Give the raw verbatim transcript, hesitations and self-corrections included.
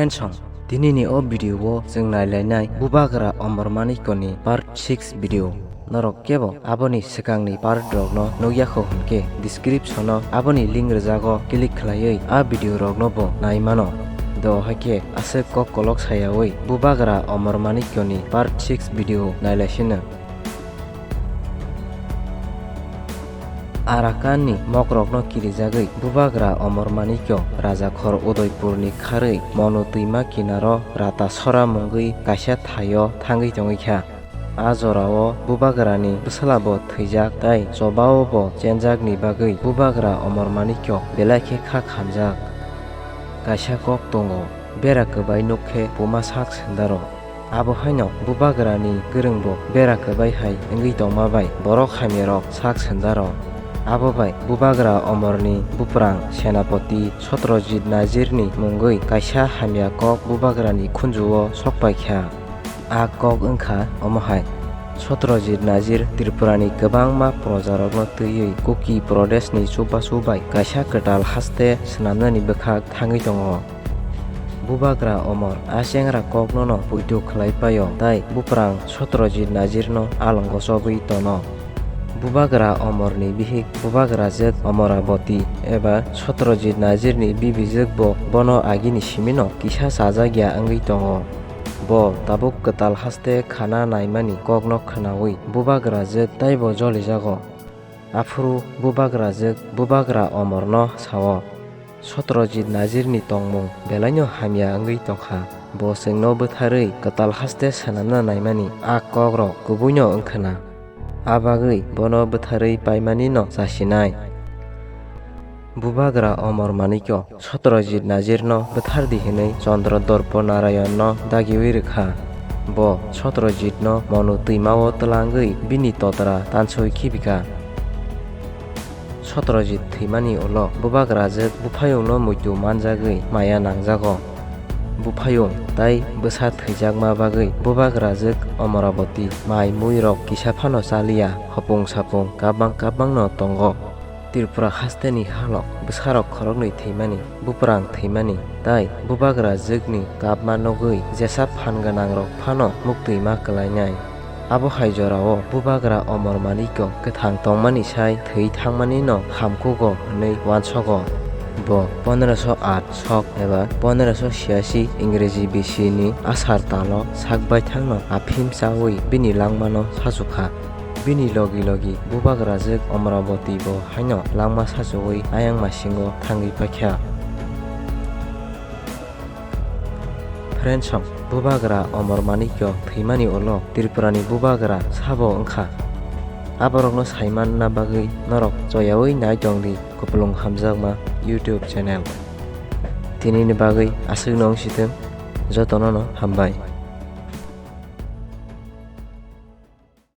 Friends, tinini o video o chwng nailainai Bubagra Omor Manikyo ni part six video. Norok kebo aboni swkangni part rokno nukya kho hwnkhe description o aboni link rwjago, click khlaiwi a video rokno bo nai mano. Do haikhe aswk kok kolok sayawi Bubagra Omor Manikyo ni part six video nailaisino. Arakan ni mokrokno kirijagwi Bubagra Omor Manikyo Rajakhor Udaipur ni kharwi Monu twima kinaro Rata Sora mungwi kaisa thaio thangwi tongwi kha. A jorao Bubagra ni bwsla bo thwijak tei chobao bo chenjak ni bagwi Bubagra Omor Manikyo belai khe kha khamjak. Kaisa kok tongo, bera kwbai nuk khe puma sak sendaro. Abo haino Bubagra ni gwrwngbo bera kwbai hai wngwi tongma bai borok hamyarok sak sendaro. Abo bai Bubagra Omor ni buprang Senapoti Satrajit Nazir ni mungwi kaisa hamya kok Bubagra ni khunju o sok pai kha. A kok wngkha omo hai: Satrajit Nazir Tripura ni kwbangma proja rokno twiwi Kuki Pradesh ni chubachu bai kaisa kwtal haste swnamnani bwkhak thangwi tongo. Bubagra Omor a chengra kokno no poito khlai paio tei buprang Satrajit Nazir no alongo chobwi tono. Bubagra Omor ni bihik Bubagrajwk Omoraboti eba Satrajit Nazir ni bibijwk bo bono agini simi no kisa chajak ya wngwi tongo. Bo tabuk kwtal haste khana naimani kokno khwnawi Bubagrajwk teibo jolijago. Aphuru Bubagrajwk Bubagra Omorno sao, Satrajit Nazirni tongmung belaino hamya wngwi tongkha. Bo chwngno bwtharwi kwtal haste swnamna naimani a kokrok kubuino wngkhwna. A bagwi bono bwtharwi paimanino chasinai. Bubagra Omor Manikyo Satrajit Nazirno bwthardi hwnwi Chandra Dorpo Narayanno dagiwi rwkha. Bo Satrajitno Monu twimao twlangwi bini totra tansoi khibikha. Satrajit thwimani ulo Bubagrajwk Buphayungno muitu manjagwi maya nangjago. Buphayung tai bwsa thwijakma bagwi Bubagrajwk Omoraboti mai muirok kisa phano chaliya, hopung sapung kabang kabangno tongo. Tripura hasteni halok bwsarok khoroknwi thwimani, buprang thwimani, tai Bubagrajwkni kapma nugwi jesa phan gwnangrok phano muktwima kwlainai. Abo hai jorao Bubagra Omor Manikyo kwthang tongmani sai thwi thangmanino hamkugo hwnwi uansogo. Bo pondroso aat sok eba pondroso siyashi Ingreji B C ni asar talo sak baithangno aphim chawi bini langmano sachukha. Bini logi logi Bubagrajwk Omoraboti bo haino langma sachuwi ayang masingo thangwi paikha. Friends, Bubagra Omor Manikyo thwimani ulo Tripurani Bubagra sabo wngkha. Aborokno saimanna bagwi norok choyawi nai tongdi Kupulung Hamjakma YouTube channel. Tinini bagwi aswkno wngsithwng, jotono no hambai.